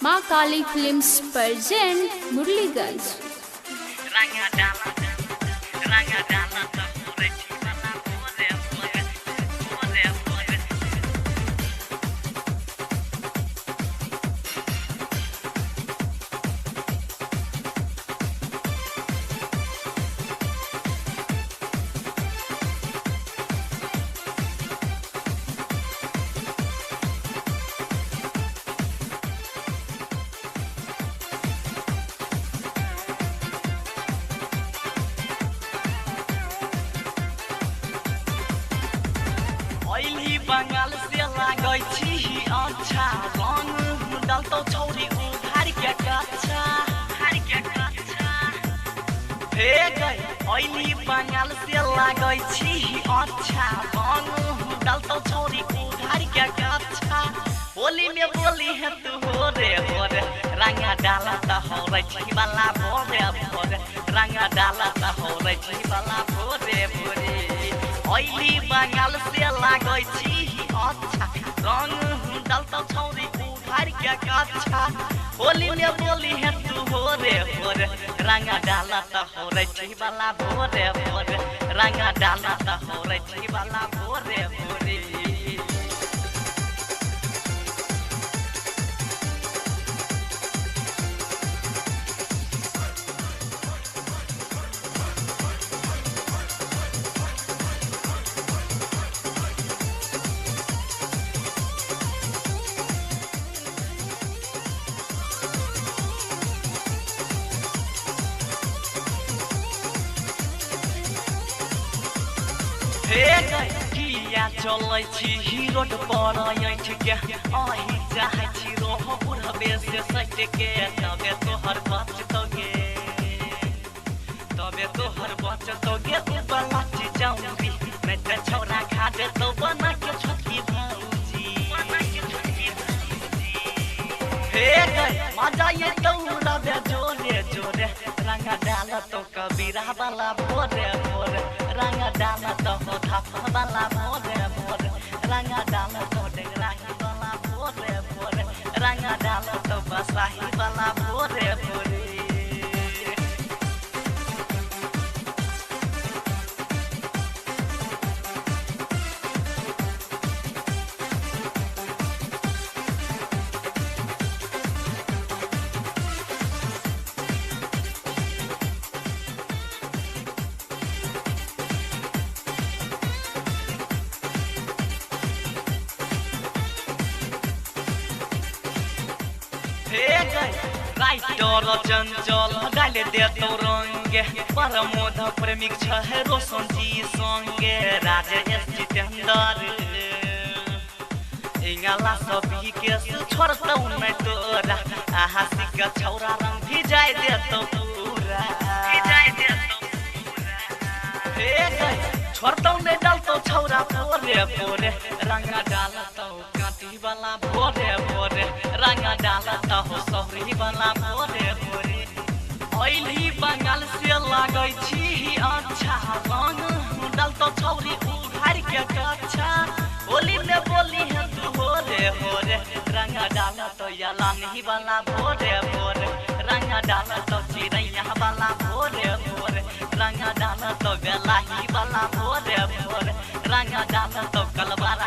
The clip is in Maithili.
Maa Kali films present Murliganj. अइली बंगाल से लागै छी अच्छा रंग डालतौ छौरी उघार के कच्छा हे गई। अइली बंगाल से लागै छी अच्छा रंग डालतौ छौरी उघार के कच्छा। होली में बोली है तू हो रे रंगा डाला त हो रे छी वाला भोरे भोरे रंगा डाला त हो रे छी वाला भोरे भोरे। अइली बंगाल से लागै छी अच्छा रंग डालतौ छौरी उघार के कच्छा। होली में बोली है तू हो रे रंगा डाला त हो रे छी वाला भोरे भोरे रंगा डाला त हो रे छी वाला भोरे भोरे। किया चलै छी रोड पर ऐठ के अही चाहै छी रोह बुढ़बे से सट के तबे तोहर बचतौ गे तबे तोहर बचतौ गे उ बला चौरी नै त छौरा खा देतौ बना के छोटकी भौजी हे गई मजा ये दौड़बे जोरे जोरे रंगा डालतौ कबीरा वाला भोरे भोरे रंगा डालतौ थापा वाला भोरे भोरे रंगा डालतौ डेंगराही वाला भोरे भोरे रंगा डालतौ बसाही वाला भोरे भोरे। राइटर चंचल डाल देतौ रंगे परमोध प्रेमिक छ रोशन जी संगे राजेश जितेंद्र इंगला सभी के छोड़तौ नै तोरा आहा सिक छौरा रंग भिजाय देतौ पूरा हे गई छोड़तौ नै डालतौ छौरा भोरे भोरे रंगा डालतौ काटी वाला भोरे भोरे रंगा डालतौ सौरी वाला भोरे भोरे। अइली बंगाल से लागै छी अच्छा रंग डालतौ छौरी उघार के कच्छा। होली में बोली है तू हो रे रंगा डालतौ यलानी वाला भोरे भोरे रंगा डालतौ चिड़ैया वाला भोरे भोरे रंगा डालतौ बेलाही वाला भोरे भोरे रंगा डालतौ कलवारा।